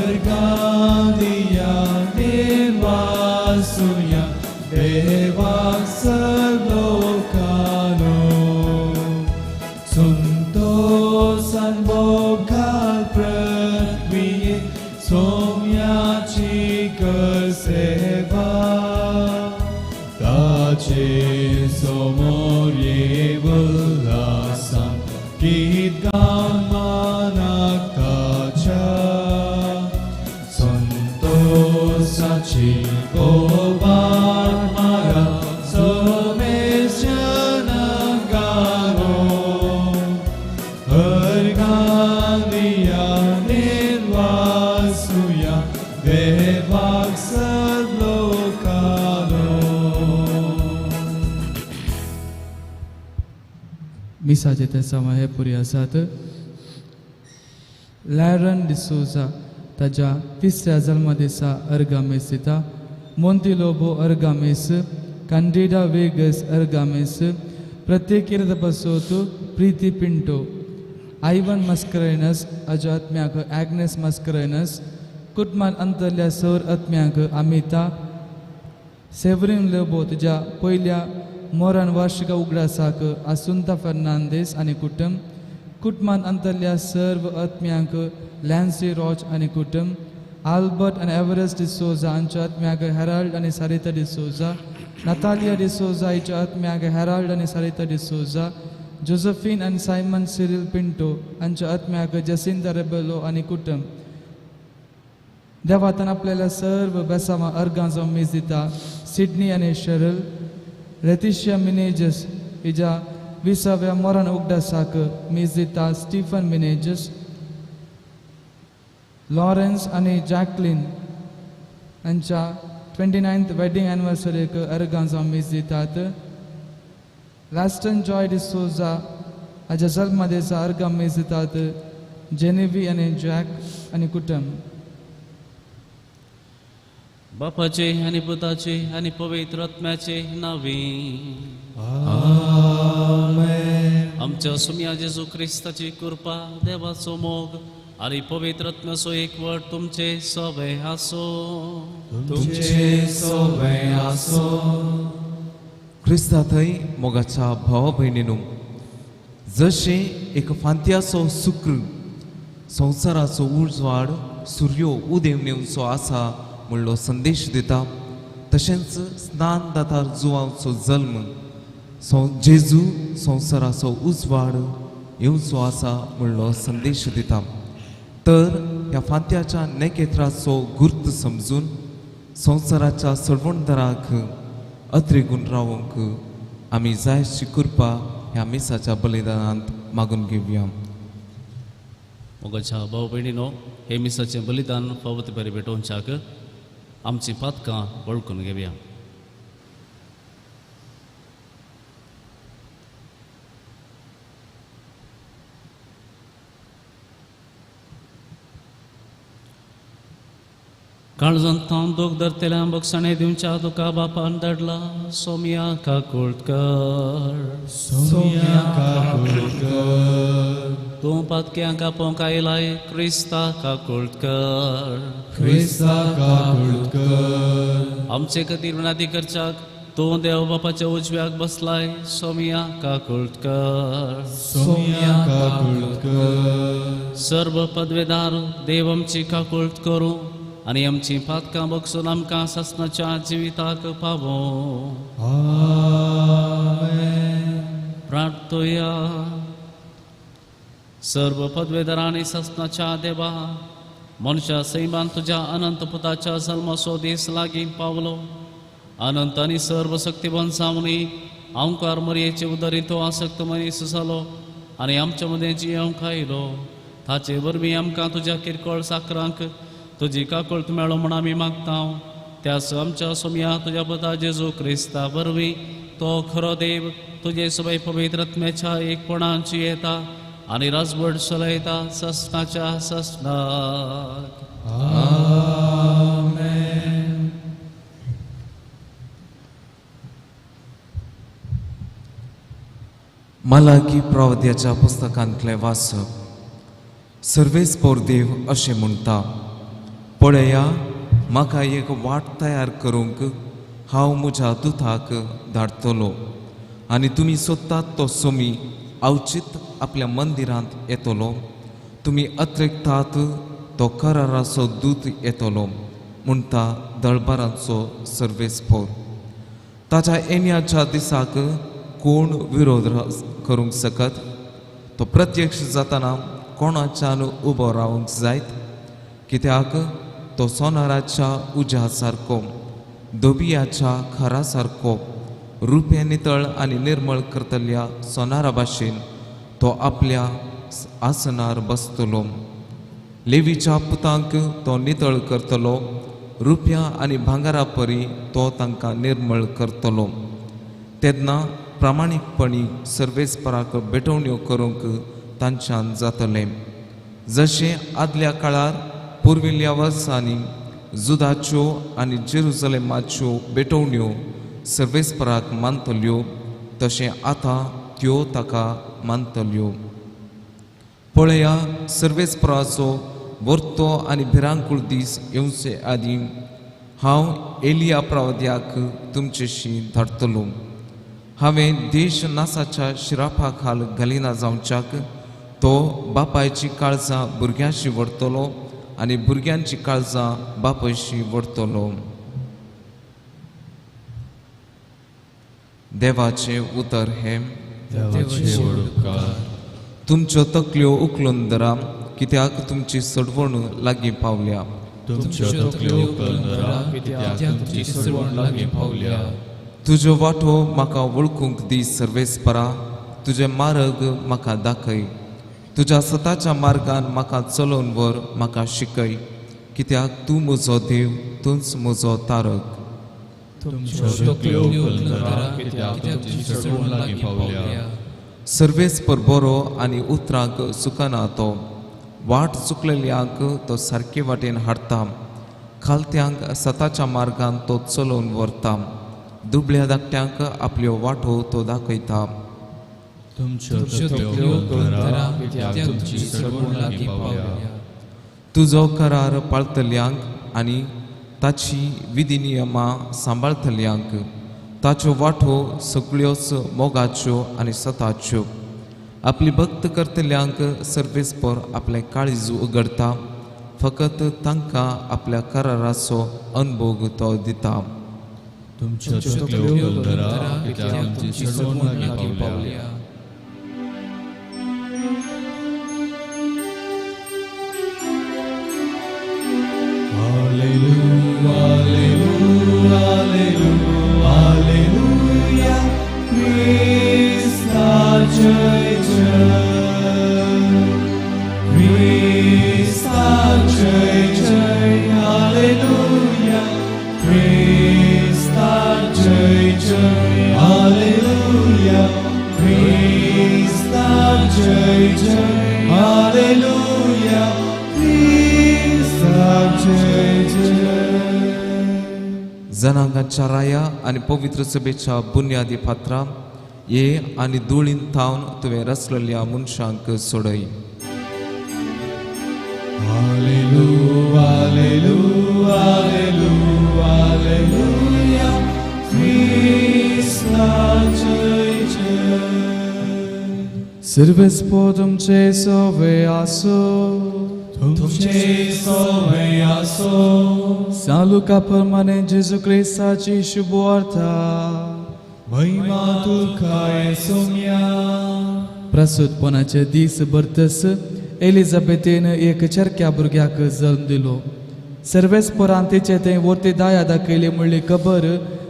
अर्गां दिया निर्वासुया देवाक सलोकानो संतोषान भोगाल पृथ्वीये सोम्याची कर सेवा ताचे समोर येवलासान गीत गावन मानाक ताच्या संतोषाची बोबाट मारा समेस जनगानो अर्गां दिया निर्वासुया देवाक सलोकानो. मिसाचे ते समय हे पुरी आसात. लॅरन डिसोजा ताज्या तिसऱ्या जल्मदिसा अर्गां मीस दिता. मोंती लोबो अर्गां मीस, कांडिडा वेगस अर्गां मीस, प्रत्येक पासोत प्रीती पिंटो, आयवन मस्करेनस अजा आत्म्याक ॲग्नेस मस्करेनस, कुटमान अंतरल्या सौर आत्म्याक अमिता सेवरीन लोबो तुज्या पयल्या मोरान वार्षिक उगडासाक आसुंता फर्नांदीस आनी कुटुंब, कुटमान अंतरल्या सर्व आत्म्यांक लॅन्सी रॉच आनी कुटुंब, आल्बर्ट आनी एव्हरेस्ट डिसोजा हांच्या आत्म्याक हेराल्ड आनी सारिता डिसोजा, नतालिया डिसोजा हिच्या आत्म्याक हेराल्ड आनी सारिता डिसोजा, जोसेफीन आनी सायमन सिरील पिंटो हांच्या आत्म्याक जसिंता रेबेलो आनी कुटुंब. देवातान आपल्याला सर्व बेसांवां अर्गां जावन मीस दिता. सिडनी आनी शरल, रेतिशिया मिनेजस हिज्या विसाव्या मरण उगडासाक मीस दिता. स्टीफन मिनेजस, लॉरेन्स आनी जॅकलीन हांच्या 29th wedding एनिवर्सरीक अर्गां जावन मीस दितात. लास्टन जॉय डिसोजा हाज्या जल्मदिसा अर्गां मीस दितात. जेनेवी आनी जॅक आनी कुटुंब. बापाचे आनी पुताचे आनी पवित्र आत्म्याचे नांवी आमेन. आमच्या सुम्या जेजू क्रिस्ताची कृपा, देवाचो मोग आनी पवित्र आत्म्याचो एकवट तुमचे सवे आसो. तुमचे सवे आसो. क्रिस्ता थंय मोगाच्या भावा भयणीनू, जशें एक फांत्याचो सुक्र संवसाराचो उजवाड सुर्यो उदेवन येवचो आसा म्हणलो संदेश दिता, तशेंच स्नान दातार जुवांचो जल्म जेजू संवसाराचो उजवाड येवचो आसा म्हणलो संदेश दिता. तर ह्या फांत्याच्या नेकेत्राचो गुर्त समजून संवसाराच्या सळवणदाराक अत्रेगून रावंक आमी जायशी कृपा ह्या मिसाच्या बलिदानांत मागून घेवया. मोगाच्या भाव भयणीनो, हे मिसाचें बलिदान फावो ते बरें भेटोवच्याक आमचीं पातकां वळखून घेवया. काळजांत दूख धरतल्या बक्षाणे दिवच्या तुका बापान धाडला. सोम्या काकुळट कर. सोम्या काकुळट कर. तूं पातक्यांक आपोवंक आयलाय, क्रिस्ता काकुळट कर. क्रिस्ता काकुळट कर. आमचे खातीर विनंती करच्याक तूं देव बापाच्या उजव्याक बसलाय. सोम्या काकुळट कर. सोम्या काकुळट कर. सर्व पदवेदार देव आमची काकुळट करूं आनी आमची पातकां बक्षून आमकां सासणाच्या जिविताक पावो. आमेन. प्रार्थोया. सर्व पदवेदार आनी सासणाच्या देवा, मनशा सैमान तुज्या अनंत पुताच्या जल्माचो दीस लागीं पावलो. अनंत आनी सर्व शक्तिवान जावनी आमकार मरयेचे उदरी तो आसक्त मनीस जालो आनी आमच्या मदें जियेवंक आयलो. ताचे वरवीं आमकां तुज्या किरकोळ साकरांक तुजी काकुळट मेळो म्हूण आमी मागता. त्यास आमच्या सोम्या तुज्या पुता जेजू क्रिस्ता वरवीं तो खरो देव तुजे सबै पवित्र आत्म्याच्या एकपणाची येता आनी राजवट चलयता ससनाच्या ससनाक. आमेन. मलाकी प्रवाद्याच्या पुस्तकांतलें वाचप. सर्वेस्पोर देव अशें म्हणटा, पळया, म्हाका एक वाट तयार करूंक हांव म्हज्या दुताक धाडटलो आनी तुमी सोदतात तो सोमी अवचीत आपल्या मंदिरांत येतलो. तुमी अत्रेकतात तो कराराचो दूत येतलो म्हणटा दळबारांचो सर्वेस्पोर. ताच्या येण्याच्या दिसाक कोण विरोध करूंक शकत? तो प्रत्यक्ष जाताना कोणाच्यान उबो रावंक जायत? कित्याक तो सोनाराच्या उज्या सारको, धोबियाच्या खरा सारको, रुपें नितळ आनी निर्मळ करतल्या सोनारा भाशेन तो आपल्या आसनार बसतलो. लेवीच्या पुतांक तो नितळ करतलो, रुपया आनी भांगरा परी तो तांकां निर्मळ करतलो. तेन्ना प्रामाणीकपणी सर्वेस्पराक भेटवण्यो करूंक तांच्यान जातलें. जशें आदल्या काळार पुर्विल्ल्या वर्सांनी जुदाच्यो आनी जेरुजलेमाच्यो भेटवण्यो सर्वेस्पराक मानतल्यो, तशें आतां त्यो ताका मानतल्यो. पळया, सर्वेस्पराचो वर्तो आनी भिरांकूळ दीस येवचे आदीं हांव एलिया प्रवाद्याक तुमचेशी धाडटलो. हांवें देश नासाच्या शिरापा खाल घालिना जावच्याक तो बापायची काळजां भुरग्यांशी व्हरतलो आनी भुरग्यांची काळजां बापायशी व्हरतलो. देवाचें उतर हें. तुमच्यो तकल्यो उखलून धरा, कित्याक तुमची सोडवण लागीं पावल्या. तुज्यो वाटो म्हाका वळखूंक दी सर्वेस्परा, तुजे मार्ग म्हाका दाखय. तुज्या सताच्या मार्गान म्हाका चलोवन व्हर, म्हाका शिकय, कित्याक तूं म्हजो देव, तूंच म्हजो तारक. सर्वेस्पर बरो आनी उतरांक चुकना तो, वाट चुकलेल्यांक तो सारके वाटेन हाडटा, खालत्यांक सताच्या मार्गान तो चलोवन व्हरता, दुबळ्या धाकट्यांक आपल्यो वाटो तो दाखयता. तुजो करार पाळतल्यांक आनी ताची विधी नियमां सांबाळतल्यांक ताच्यो वाटो सगळ्योच मोगाच्यो आनी सताच्यो. आपली भक्त करतल्यांक सर्वेस्पर आपलें काळीज उगडटा, फकत तांकां आपल्या कराराचो अनभोग तो दिता. Alleluia, Christa jai jai, Christa jai jai, Alleluia, Christa jai jai, Alleluia, Christa jai jai, Alleluia, Christa jai jai. जनांगाच्या राया आनी पवित्र सभेच्या बुन्यादी पात्रां ये आनी धुळीन थावन तुवें रचलेल्या मनशांक सोडय. Alleluia, alleluia, alleluia, Christa jai jai. सर्वेस्पर तुमचे सोवे आसो, तुमचे सोवे आसो. सालुका प्रमाणे जेजू क्रिस्ताची शुभवार्ता. महिमा तुका सोम्या. प्रसूतपणाचे दीस भरतस एलिझाबेथीन एक चरक्या भुरग्याक जल्म दिलो. सर्वेस्परान तिचे थंय वर्ती दाया दाखयली म्हणली खबर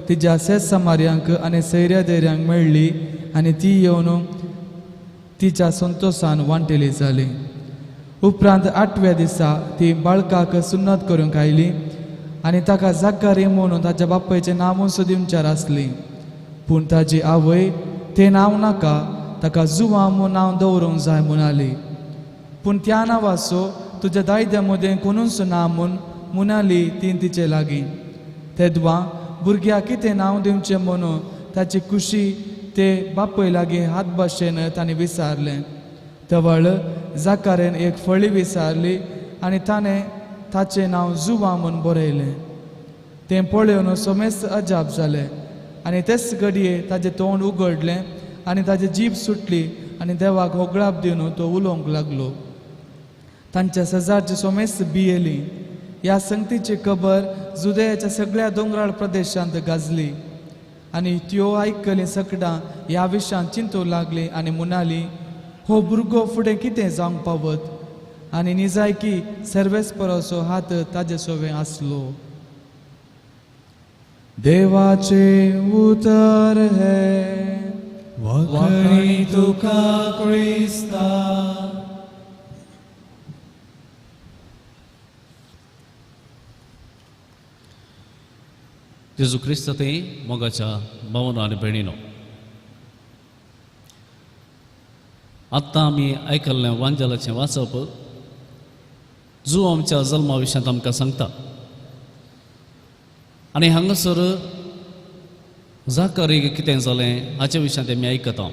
तिज्या सेस समार्यांक आनी सैऱ्या धैर्यांक मेळ्ळी आनी ती येवन तिच्या संतोशान वांटेली जाली. उपरांत आठव्या दिसा ती बाळकाक सुन्नत करूंक आयली आनी ताका जाकारी म्हणून ताच्या बापायचें नांवूच दिवच्यार आसली. पूण ताजी आवय तें नांव नाका, ताका जुवा म्हूण नांव दवरूंक जाय म्हणाली. पूण त्या नांवाचो तुज्या दायद्या मदें कोणूच ना म्हूण म्हणाली ती तिचे लागीं. तेदवा भुरग्याक कितें नांव दिवचें म्हणून ताची खुशी ते बापय लागीं हात भाशेन ताणें विचारलें. तवळ जाकारेन एक फळी विचारली आनी ताणें ताचें नांव जुवा म्हूण बरयलें. तें पळोवन सोमेस्त अजाप जालें आनी तेच घडये ताजें तोंड उगडलें आनी ताजी जीब सुटली आनी देवाक होगळाप दिवन तो उलोवंक लागलो. तांच्या शेजारची सोमेस्त भियेली. ह्या संगतीची खबर जुदयाच्या सगळ्या दोंगराळ प्रदेशांत गाजली आनी त्यो आयकलीं सकडां ह्या विशयांत चिंतूंक लागली आनी म्हणाली, हो भुरगो फुडें कितें जावंक पावत? आनी निजायकी सर्वेस्पराचो हात ताजे सोवे आसलो. देवाचें उतर हें. वाखणी तुका क्रिस्ता. जेजू क्रिस्त ते मोगाच्या भावनो आनी भयणीनो, आत्तां आमी आयकल्लें वांजेलाचें वाचप जो आमच्या जल्मा विशयांत आमकां सांगता. आनी हांगासर जाकारीक कितें जालें हाचे विशयांत आमी आयकता.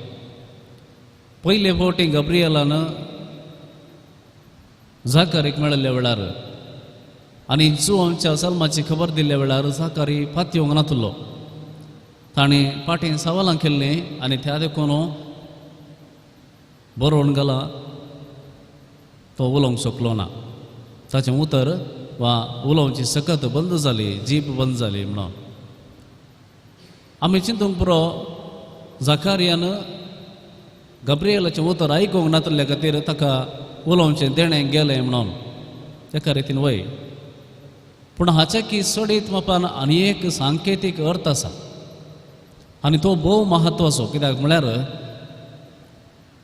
पयले फावटी गब्रियलान जाकारीक मेळिल्ल्या वेळार आनी जो आमच्या जल्माची खबर दिल्ल्या वेळार जाकारी फातयोंक नातलो. ताणें फाटीं सवालां केल्लीं आनी त्या देखून बरोवन घाला तो उलोवंक शकलो ना. ताचें उतर वा उलोवची सकत बंद जाली, जीब बंद जाली म्हणून आमी चिंतूंक पुरो. जाकारियान गब्रियलाचें उतर आयकूंक नातल्या खातीर ताका उलोवचें देणें गेलें म्हणून एका रितीन वय. पूण हाच्या की चडीत मापान आनी एक सांकेतीक अर्थ आसा आनी तो भोव महत्वाचो. कित्याक म्हळ्यार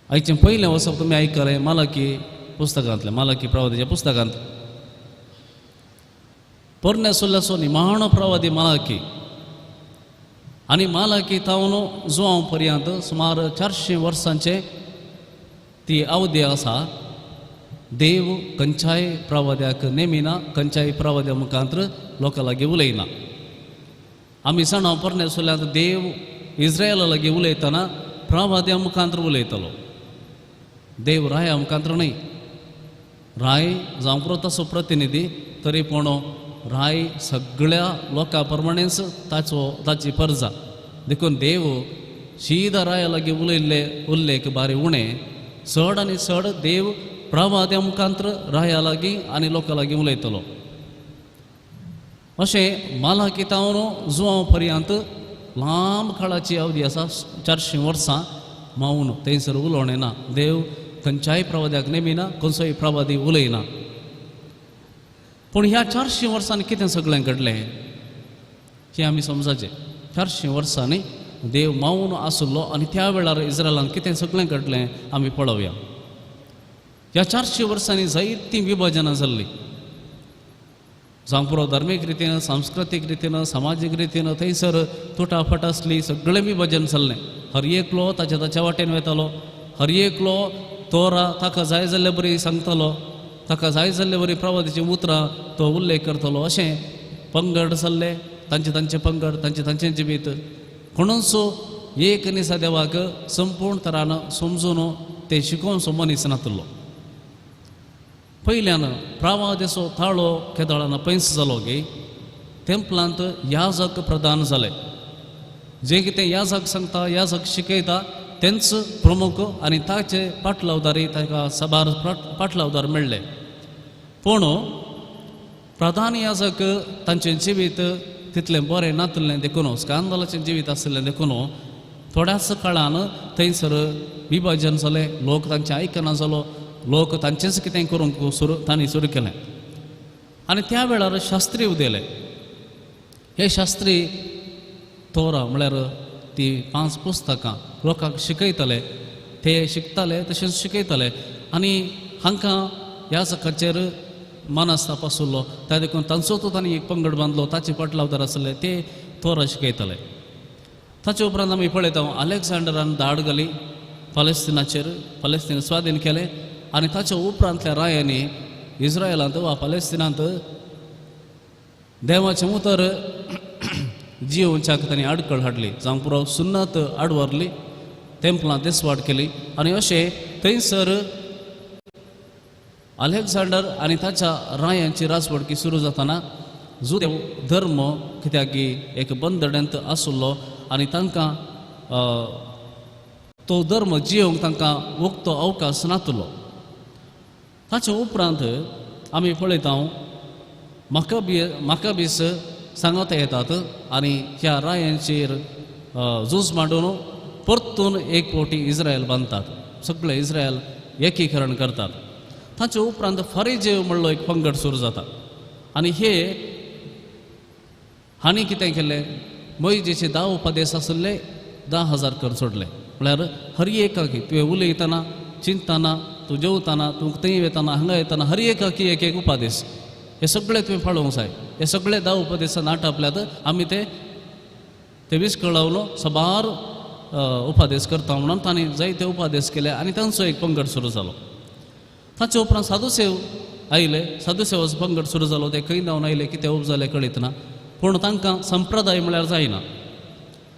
आयचें पयलें वचप तुमी आयकलें मालाकी पुस्तकांतलें, मालाकी प्रवादीच्या पुस्तकांत पोरण्या सुल्ल्याचो निमाणो प्रवादी मालाकी आनी मालाकी तावन जुवांव पर्यंत सुमार 400 वर्सांचे ती अवधी आसा. देव खंयच्याय प्रवाद्याक नेमिना, खंयच्याय प्रवाद्या मुखांत लोकां लागीं उलयना. आमी जाणा पोरण्या सुल्ल्यांत देव इस्रायला लागीं उलयतना प्रवाद्या मुखांत उलयतलो, देव राया मुखांत न्हय. राय जावं पुरो तसो प्रतिनिधी, तरी पूण राय सगळ्या लोकां प्रमाणेच ताचो ताची परजा. देखून देव शीदा राया लागीं उलयल्ले उल्लेख बारी उणें. चड आनी चड देव प्रवाद्या मुखांत राया लागीं आनी लोकां लागीं उलयतलो. अशें मालाकी तावन जुवांव पर्यंत लांब काळाची अवधी आसा, 400 वर्सां मावन थंयसर उलोवणें ना. देव खंयच्याय प्रवाद्याक नेमिना, खंयचोय प्रवादी उलयना. पूण ह्या 400 वर्सांनी कितें सगळें घडलें हें आमी समजाचें. 400 वर्सांनी देव मावन आसलो आनी त्या वेळार इस्रायलान कितें सगळें घडलें आमी पळोवया. ह्या 400 वर्सांनी जायतीं विभाजनां जाल्लीं, जावं पुरो धार्मीक रितीन, सांस्कृतीक रितीन, समाजीक रितीन थंयसर तुटाफट आसली, सगळें विभाजन जाल्लें. हर एकलो ताच्या ताच्या वाटेन वयतालो, हर एकलो तोरा ताका जाय जाल्ले बरी सांगतालो, ताका जाय जाल्ले बरी प्रवादीचीं उतरां तो उल्लेख करतलो. अशें पंगड जाल्ले, तांचे तांचे पंगड, तांचे तांचें जिवीत. कोणूच एक निसा देवाक संपूर्ण तरान समजून ते शिकोवन मनीस नातलो. पयल्यान प्रवादेचो ताळो केदळान पैस जालो गे तेंपलांत याजक प्रधान जाले. जे कितें याजक सांगता, याजक शिकयता तेंच प्रमुख आनी ताचे पाटलावदारी ताका साबार पाटलावदार मेळ्ळे. पूण प्रधान याजक तांचें जिवीत तितलें बरें नातलें देखून, स्कांदलाचें जिवीत आशिल्लें देखून थोड्याच काळान थंयसर विभाजन जालें. लोक तांचें आयकना जालो, लोक तांचेंच कितें करूंक सुरू तांणी सुरू केलें. आनी त्या वेळार शास्त्री उदेले. हे शास्त्री तोरा म्हळ्यार ती 5 पुस्तकां लोकांक शिकयताले, ते शिकताले तशेंच शिकयताले. आनी हांकां ह्या सकाचेर मनस्ताप आसलो, त्या देखून तांचो तो तांणी एक पंगड बांदलो, ताचे पाटलावदार आसले ते तोरा शिकयताले. ताचे उपरांत आमी पळयता अलेक्झांडरान धाड घाली पालेस्तिनाचेर, पालेस्तीन स्वाधीन केलें आनी ताच्या उपरांतल्या रायांनी इस्रायलांत वा पालेस्तिनांत देवाचें उतर जियोवच्याक तांणी आडखळ हाडली, जावं पुरो सुन्नत आडवरली, तेंपलां देसवाड केली आनी अशें थंयसर अलेक्झांडर आनी ताच्या रायांची राजवडकी सुरू जातना जुदेव धर्म कित्याक की एक बंदड्यांत आशिल्लो आनी तांकां तो धर्म जियोवंक तांकां उक्तो अवकाश नातलो. ताचे उपरांत आमी पळयता म्हाका बीस सांगात येतात आनी ह्या रायांचेर झूज मांडून परतून एक फावटी इस्रायल बांदतात, सगळे इस्रायल एकीकरण करतात. ताचे उपरांत फरिजेव म्हणलो एक पंगड सुरू जाता आनी हे हांणी कितें केलें, मोयजेचे 10 उपदेश आशिल्ले 10,000 कर सोडले. म्हळ्यार हर एकाकी तुवें उलयतना, चिंतना, तूं जेवतना, तूं थंय वतना, हांगा येतना हर एकाकी एक एक उपादेश हे सगळे तुवें पाळोवंक जाय. हे सगळे 10 उपदेशान आटापल्यात आमी ते ते विस्कळावलो सबार उपादेश करता म्हणून तांणी जायते उपादेश केले आनी तांचो एक पंगड सुरू जालो. ताचे उपरांत साधुसेव आयले, साधुसेवाचो पंगड सुरू जालो. ते खंय धांवन आयले, कितें उब जालें कळयतना, पूण तांकां संप्रदाय म्हळ्यार जायना,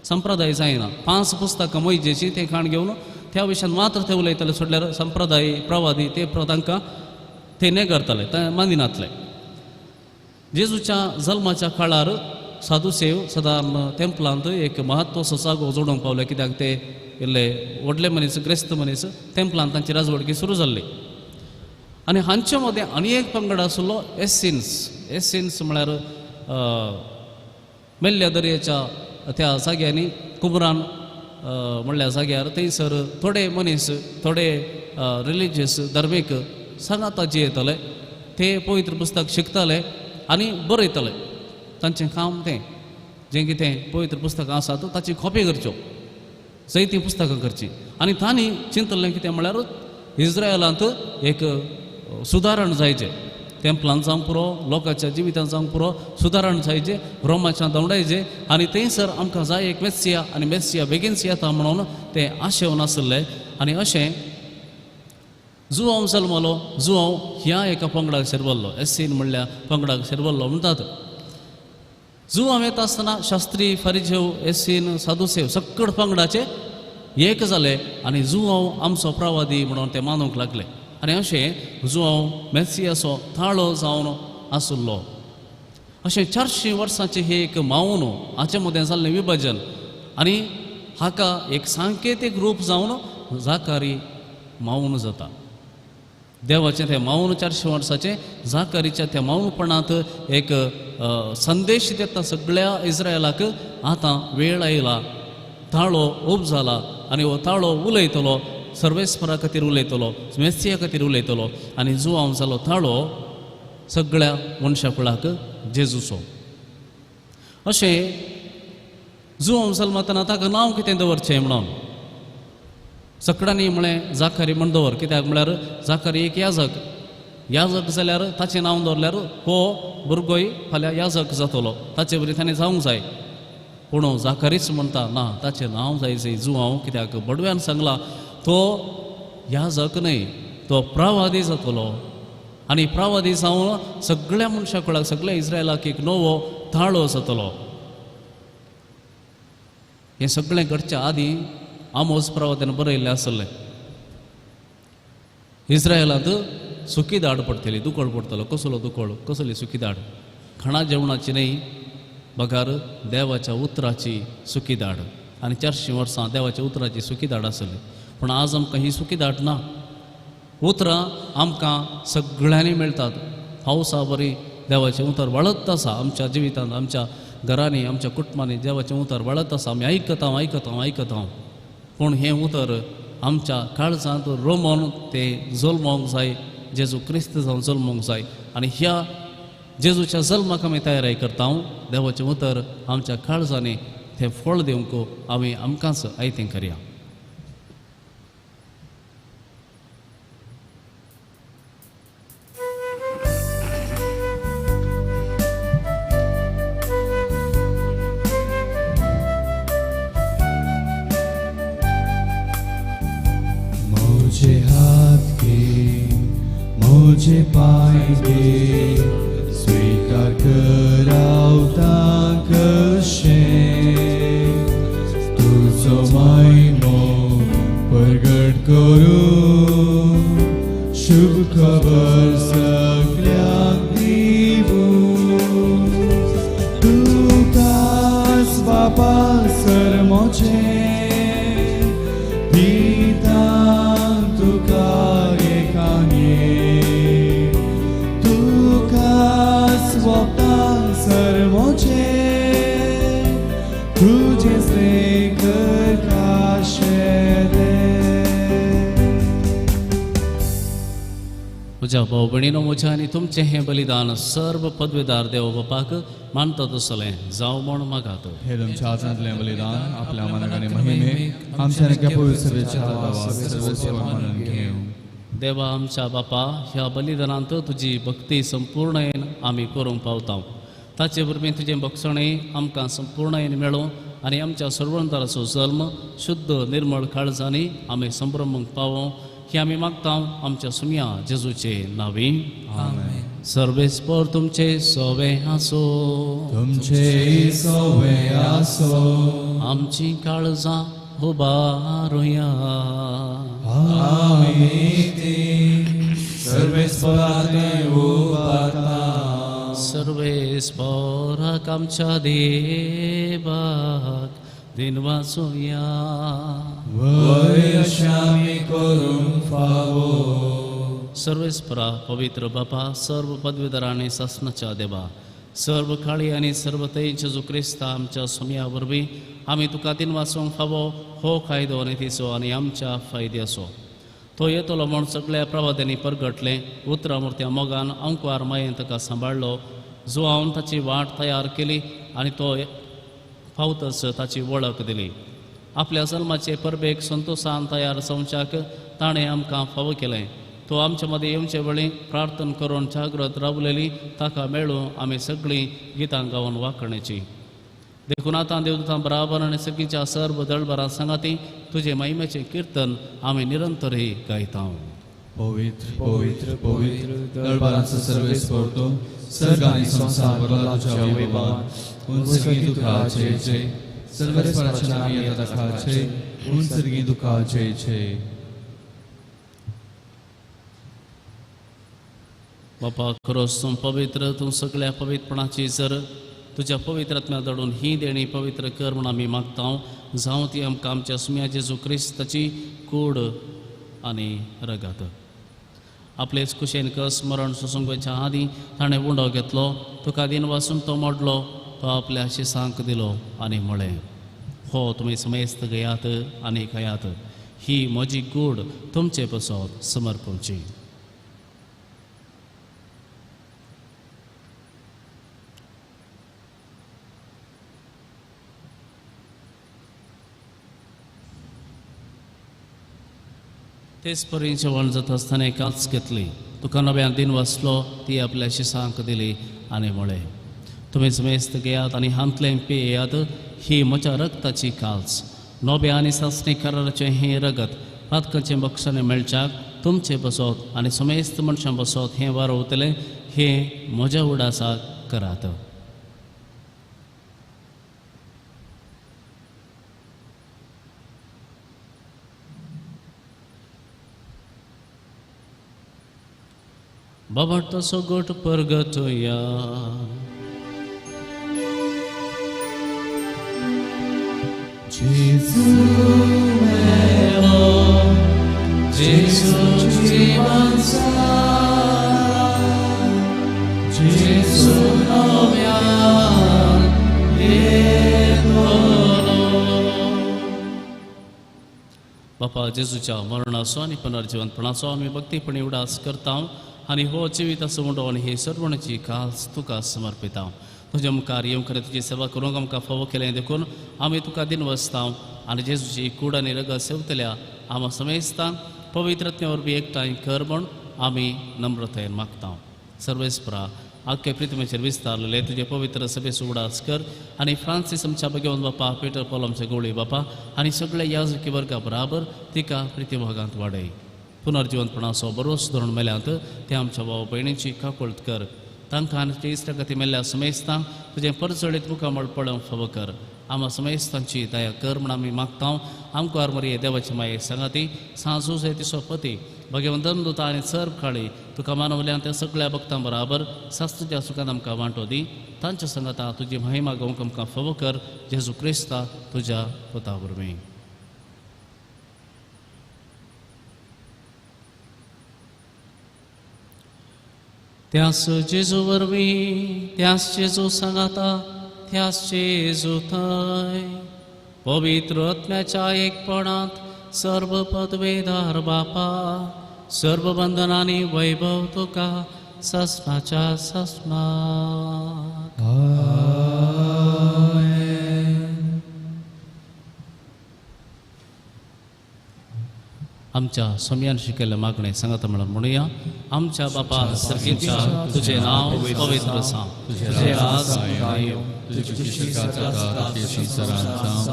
संप्रदाय जायना. 5 पुस्तकां मोयजेची ते खाण घेवन त्या विशयान मात्र ते उलयताले, सोडल्यार संप्रदाय प्रवादी ते तांकां ते नेगरताले, ते मानिनातले. जेजूच्या जल्माच्या काळार साधुसेव सदां तेंपलांत एक महत्वाचो जागो जोडूंक पावले, कित्याक ते इल्ले व्हडले मनीस, ग्रेस्त मनीस, तेंपलांत तांची राजवडकी सुरू जाल्ली. आनी हांचे मदें आनी एक पंगड आशिल्लो एसिन्स. एसिन्स म्हळ्यार मेल्ल्या दर्याच्या त्या जाग्यांनी कुमरान म्हणल्या जाग्यार थंयसर थोडे मनीस, थोडे रिलिजियस धर्मीक सांगाता जियेताले, ते पवित्र पुस्तक शिकताले आनी बरयताले. तांचें काम तें, जें कितें पवित्र पुस्तकां आसात ताची कॉपी करच्यो, जायतीं पुस्तकां करचीं. आनी तांणी चिंतलें कितें म्हळ्यार इस्रायलांत एक सुदारण जायचें, तेंपलान जावंक पुरो, लोकांच्या जिवितांत जावंक पुरो, सुदारण जायचें, रोमाच्यान धांवडायचें आनी थंयसर आमकां जाय एक मेस्सिया आनी मेस्सिया बेगीनच येता म्हणून ते आशेवन आशिल्ले. आनी अशें जुवांव जल्मलो, जुवांव ह्या एका पंगडाक शेरवल्लो, एसीन म्हणल्या पंगडाक शेरवल्लो म्हणटात. जुवांव येता आसतना शास्त्री, फरिजेव, एसीन, साधुसेव सगळे पंगडाचे एक जाले आनी जुवांव आमचो प्रवादी म्हणून ते मानूंक लागले. आनी अशें जुवांव मेसियाचो थाळो जावन आशिल्लो. अशें 400 वर्सांचें हें एक मावन हाचे मदें जाल्लें विभाजन आनी हाका एक सांकेतीक रूप जावन जाकारी मावन जाता. देवाचें तें मावन 400 वर्साचें जाकारीच्या त्या मावनपणांत एक संदेश दिता सगळ्या इस्रायलाक, आतां वेळ आयला, ताळो उब जाला आनी हो ताळो उलयतलो, सर्वेस्परा खातीर उलयतलो, मेसिया खातीर उलयतलो. आनी जुवांव जालो ताळो सगळ्या मनशा कुळाक जेजूचो. अशें जुवांव जल्मतना ताका नांव कितें दवरचें म्हणून सगळ्यांनी म्हळें जाकारी म्हण दवर, कित्याक म्हळ्यार जाकारी एक याजक, याजक जाल्यार ताचें नांव दवरल्यार हो भुरगोय फाल्यां याजक जातलो, ताचे बरी ताणें जावंक जाय. पूण जाकारीच म्हणटा ना, ताचें नांव जाय जुवांव, कित्याक बडव्यान सांगलां तो याजक न्हय, तो प्रवादी जातलो आनी प्रवादी जावन सगळ्या मनशा कुळाक, सगळ्या इस्रायलाक एक नवो ताळो जातलो. हें सगळें घडच्या आदीं आमोस प्रवाद्यान बरयल्लें आसलें. इस्रायलांत सुकी दाड पडटली, दुकळ पडटलो. कसलो दुकळ, कसली सुकी दाड? खाणा जेवणाची न्हय, बगर देवाच्या उतराची सुकी दाड. आनी 400 वर्सां देवाच्या उतराची सुकी दाड आसली, पूण आज आमकां ही सुकी दाड ना. उतरां आमकां सगळ्यांनी मेळटात, पावसा बरी देवाचें उतर वाळत आसा आमच्या जिवितांत, आमच्या घरांनी, आमच्या कुटुंबांनी देवाचें उतर वाळत आसा. आमी आयकता आयकता आयकता, पूण हें उतर आमच्या काळजांत रोमोन तें जल्मोंक जाय, जेजू क्रिस्त जावन जल्मोंक जाय. आनी ह्या जेजूच्या जल्माक आमी तयारी करता. देवाचें उतर आमच्या काळजांनी तें फळ दिवंक आमी आमकांच आयतें करया. मुझे हाथ के मुझे पाएंगे स्वीकार करावता कशे तुझो महिमो प्रगट करू शुभ खबर सर मोचे तुझे स्नेह खाशेलें. म्हज्या भाव भयणीनो, म्हज्या आनी तुमचें हें बलिदान सर्व पदवेदार देव बापाक मानता तसलें जावं म्हूण मागात. हे तुमच्या हातांतलें बलिदान आपल्या मनाक आनी महिमेक आमच्या आनी पवित्र सभेच्या सर्वस्व मानून घेवं. देवा आमच्या बापा, ह्या बलिदानांत तुजी भक्ती संपूर्णयेन आमी करूंक पावता. ताचे वरवीं तुजें भक्षणें आमकां संपूर्णयेन मेळूं आनी आमच्या सर्वंतराचो जल्म शुद्ध निर्मळ काळजांनी आमी संभ्रमूंक पावों ही आमी मागता आमच्या सुमया जेजूचे नांवी. आमेन. सर्वेस्पर तुमचे सोवे आसो. तुमचे सोवे आसो. आमची काळजां उबारुया. आमी ती सर्वेस्पराक उबारता. सर्वेस्पराक आमच्या देवाक दिनवासुया. वय अशें आमी करूंक फावो. सर्वेस्परा पवित्र बापा, सर्व पदवीधरांनी सासणाच्या देवा, सर्व काळी आनी सर्व तयेचे क्रिस्ता आमच्या सोम्या वरवीं आमी तुका दिनवासूंक फावो हो कायदो आनी तिचो आनी आमच्या फायद्याचो. तो येतलो म्हूण सगळ्या प्रवाद्यांनी परगटलें. उतरां मुर्त्या मोगान अंकवार मायेन ताका सांबाळ्ळो. जुवावन ताची वाट तयार केली आनी तो फावतच ताची वळख दिली. आपल्या जल्माचे परबेक संतोशान तयार जावच्याक ताणें आमकां फावो केलें. तो आमच्या मदीं येवचे वेळी प्रार्थना करून जागृत रावलेली ताका मेळूं आमी सगळीं गितां गावन वाखणेची. देखून आतां देवदूतां बराबर आनी सगळींच्या सर्व दळबरां सांगाती तुजे महिमेचें किर्तन आमी निरंतरही गायता. पवित्र पवित्र पवित्र दळबरांचो सर्वेस्पर तूं, सर्ग आनी संवसार भरला तुज्या वैभवान. उंचगी तुका जय जय. सर्वेस्पराच्या नांवान येता ताका जय. उंचगी तुका जय जय. बापा, खरोच तूं पवित्र, तूं सगळ्या पवित्रपणाची जर तुज्या पवित्र आत्म्या दडून ही देणी पवित्र कर म्हूण आमी मागता. जावं ती आमकां आमच्या सुम्या जेजू क्रिस्ताची कूड आनी रगत. आपलेच कुशेन कस मरण सोसूंक वयच्या आदीं ताणें उंडो घेतलो, तुका दिन वासून तो मोडलो, तो आपल्या शिसांक दिलो आनी म्हळें, हो तुमी समेस्त घेयात आनी खायात, ही म्हजी कूड तुमचे पसत समर्पणची. तेच परी जेवण जाता आसतना काच घेतली, तुका नव्यान दिन वाचलो, ती आपल्या शिसांक दिली आनी म्हळें, तुमी समेस्त घेयात आनी हांतलें पियेयात, ही म्हज्या रगताची काल्स, नव्या आनी सासणी कराराचें हें रगत पातकाचें बक्षाणें मेळच्याक तुमचे बसत आनी समेस्त मनशां बसत हें वारवतलें, हें म्हज्या उडासाक करात. बाबा तसो गोट परगतया. जेजू मेलो, जेजू जीवन सारा, जेजू नव्यान येतलो. बापा, जेजूच्या मरणाचो आनी पुनर्जिवंतपणाचो आमी भक्तीपणी उडास करता आनी हो जिविताचो उंडो आनी ही सर्वणाची खास तुका समर्पिता. तुज्या मुखार येवंक तुजी सेवा करूंक आमकां फावो केलें देखून आमी तुका दिनवसता आनी जेजूची कूड आनी रगत सेवतल्या आमा समेस्तांक पवित्र आत्म्या वरवीं एकठांय कर म्हूण आमी नम्रतायेन मागता. सर्वेस्परा, आख्खे प्रिथ्वीचेर विस्तारलेले तुजे पवित्र सभेचो उडास कर आनी फ्रांसीस आमच्या भगवंत बापा, पेटर पॉल आमच्या गोळी बापा आनी सगळे याजकी वर्गा बराबर तिका प्रिती भागांत वाडय. पुनर्जिवंतपणाचो बरोस धरून मेल्यांत ते आमच्या भाव भयणीची काकुळट कर. तांकां आनी इश्टागती मेल्ल्या समेस्तांक तुजें परजळीत मुखामळ पळोवंक फावो कर. आमा समेस्तांची दया कर म्हूण आमी मागता. आमकां मरिये देवाची माये सांगाती सांजू तिचो पती भगवंतन दुता आनी सर्व काळी तुका मानवल्यान त्या सगळ्या भक्तां बराबर शास्त्रच्या सुखान आमकां वांटो दी. तांच्या सांगाता तुजी महिमा गावंक आमकां फावो कर. जेजू क्रिस्ता तुज्या पुता वरवीं. त्यास जेजू वरवीं, त्यास जेजू सांगाता, त्यास जेजू थंय पवित्र आत्म्याच्या एकपणांत सर्व पदवेदार बापा, सर्व बंधनांनी वैभव तुका ससनाच्या ससनात. आमच्या सोम्यान शिकयल्लें मागणें सांगाता म्हणून म्हणुया. आमच्या बापा सर्गीच्या, तुजें नांव पवित्र जावं, तुजें राज येवं, तुजी संवसारांत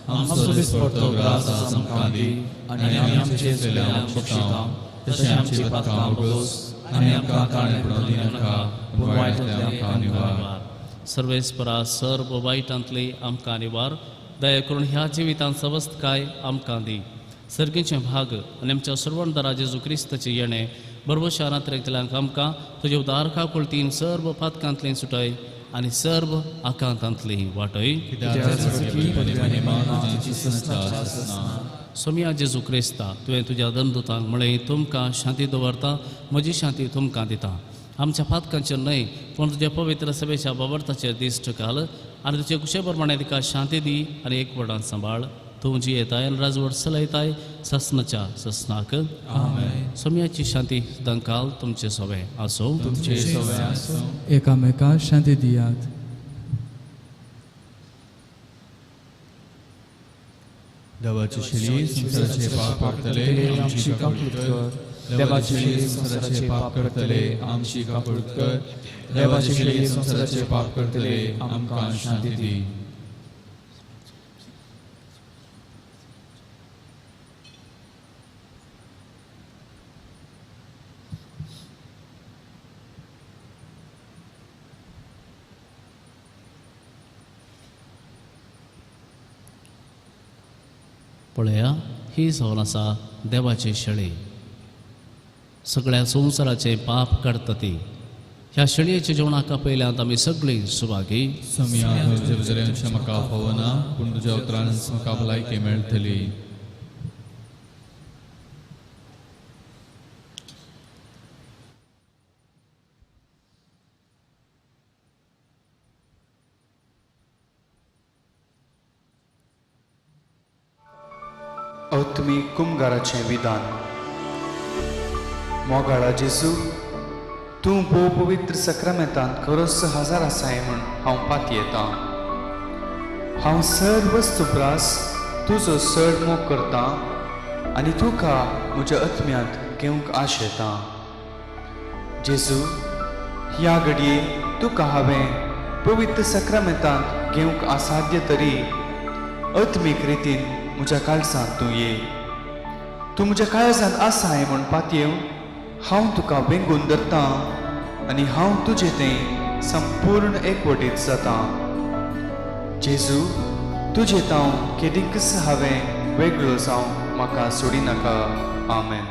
आमचो दिसपडतो ग्रास आज आमकां दी आनी आमी आमचे चेल्यां बक्षिता तशें आमची पातकां उगोस आनी आमकां ताणें पडून दिनाका पूण वायटांतल्यान आमकां निवार. सर्वेस्परा सर्व वायटांतली आमकां निवार. दया करून ह्या जिवितांत सवस्तकाय आमकां दी. सर्गीचें भाग आनी आमच्या सर्वणदारा जेजू क्रिस्ताचें येणें बरोबर रात्रेंतल्यांक आमकां तुजे उदार काकुळतीन सर्व पातकांतली सुटय आनी सर्व आकांतांतली वाटय. सोमिया जेजू क्रिस्ता, तुवें तुज्या दंदुतांक म्हळें, तुमकां शांती दवरता, म्हजी शांती तुमकां दिता. आमच्या पातकांचेर न्हय पूण तुज्या पवित्र सभेच्या बाबर्ताचेर दिश्ट घाल आनी तुजे कुशे प्रमाणे तिका शांती दी आनी एक वडान सांबाळ. तूं जी येताय आनी राजवट चलयताय ससनाच्या ससनाक. सोम्याची शांती दंकाल तुमचे सोवे आसूं. तुमचे सोवे आसूं. एकामेका शांती दियात. देवाची शिली संवसाराचे पाप करतले आमची काकूट कर. देवाची शिली संवसाराचे पाप करतले आमची काकूट कर. देवाची शिली संवसाराचे पाप करतले आमकां शांती दी. पळया, ही जावन आसा देवाची शेळी, सगळ्या संवसाराचें पाप काडटा ती. ह्या शेळयेच्या जेवणाक पयल्यांत आमी सगळीं सुभागी. म्हाका फावना पूण तुज्या उतरान म्हाका भलायकी मेळटली. आत्मीक कुमगाराचें विधान. मोगाळा जेजू, तूं भोव पवित्र सक्रामेंतांत खरोच हजार आसाय म्हूण हांव पातयेतां. हांव सर्व वस्तुप्रास तुजो चड मोग करतां आनी तुका म्हज्या आत्म्यांत घेवंक आशेतां. जेजू, ह्या घडये तुका हांवें पवित्र सक्रामेंतांत घेवंक असाध्य तरी आत्मीक रितीन म्हज्या काळजांत तूं ये. तूं म्हज्या काळजांत आसाय म्हूण पातयेवन हांव तुका वेंगून धरतां आनी हांव तुजें तें संपूर्ण एकवटीत जातां. जेजू, तुजें तांव केदींकच हांवें वेगळो जावं म्हाका सोडिनाका. आमेन.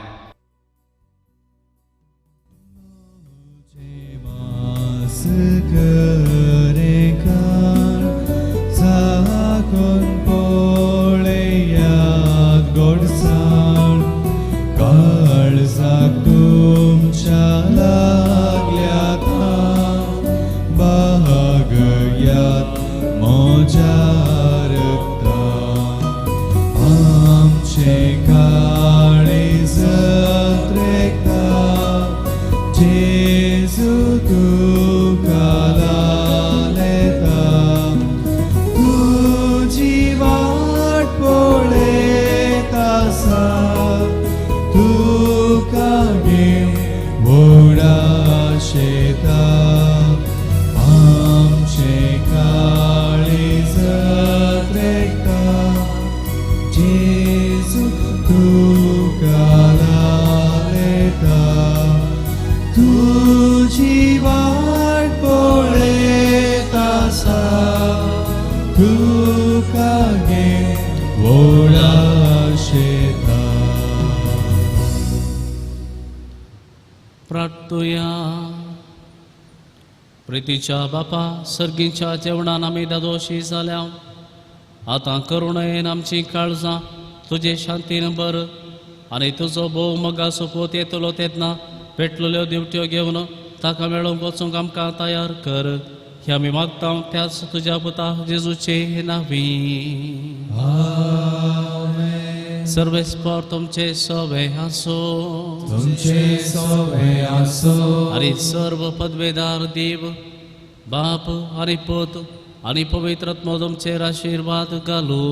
प्रितीच्या बापा, सर्गीच्या जेवणान आमी दादोशी जाल्या. आतां करुणेन आमची काळजां तुजे शांतीन भर आनी तुजो भोव मोगा सोपूत येतलो तेन्ना पेटलेल्यो दिवट्यो घेवन ताका मेळोवंक वचूंक आमकां तयार कर. हे आमी मागता त्याच तुज्या पुता जेजूचे नांवी. सर्वेस्पर तुमचे सोवे आसो, तुमचे सोवे आसो. आनी सर्व पदवेदार देव बाप आनी पूत आनी पवित्र आत्मो तुमचेर आशिर्वाद घालू.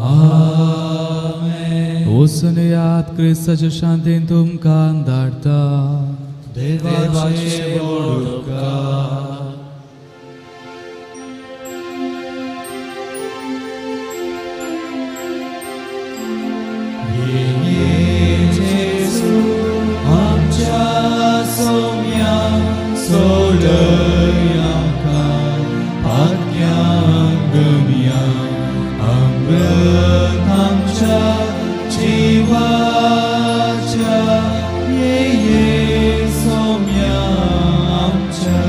आमेन. वचून याद क्रिस्ताच्या शांतीन तुमकां धाडटा. देवाचे व्हड उपकार. जेजू आमच्या सोम्या सोडय आमकां पातक्यांक गमया अमृत आमच्या जिवाच्या ये ये सोम्या आमच्या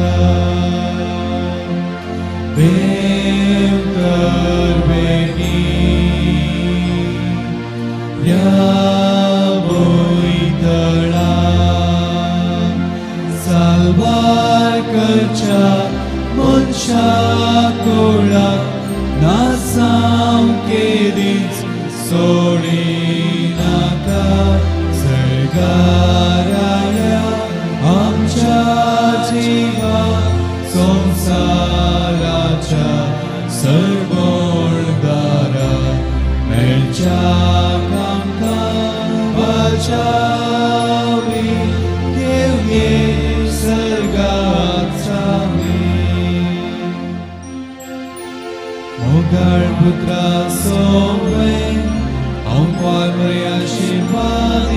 देव तर बेगीन ह्या भुंयतळा साल्वार करच्या मनशा कुळाक नासांव केदीच सोडिनाका. सर्गाराया आमच्या जिवा संवसाराच्या सर्वोणदारा मेळच्या आमकां बचावी घेवये सर्गात सावी. मोगाळ पुत्रा सोवे आमकां बरे आशिर्वाद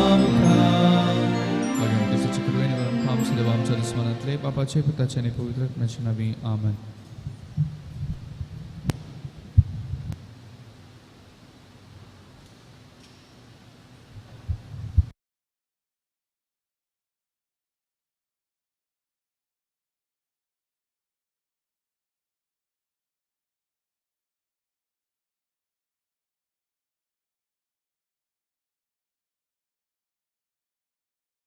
आमकां. मागीर क्रिस्ताचे कृपेन आमच्या देवा आमच्या दुस्मानांतले बापाचे पुताचे आनी पवित्र आत्म्याचे नांवी. आमेन.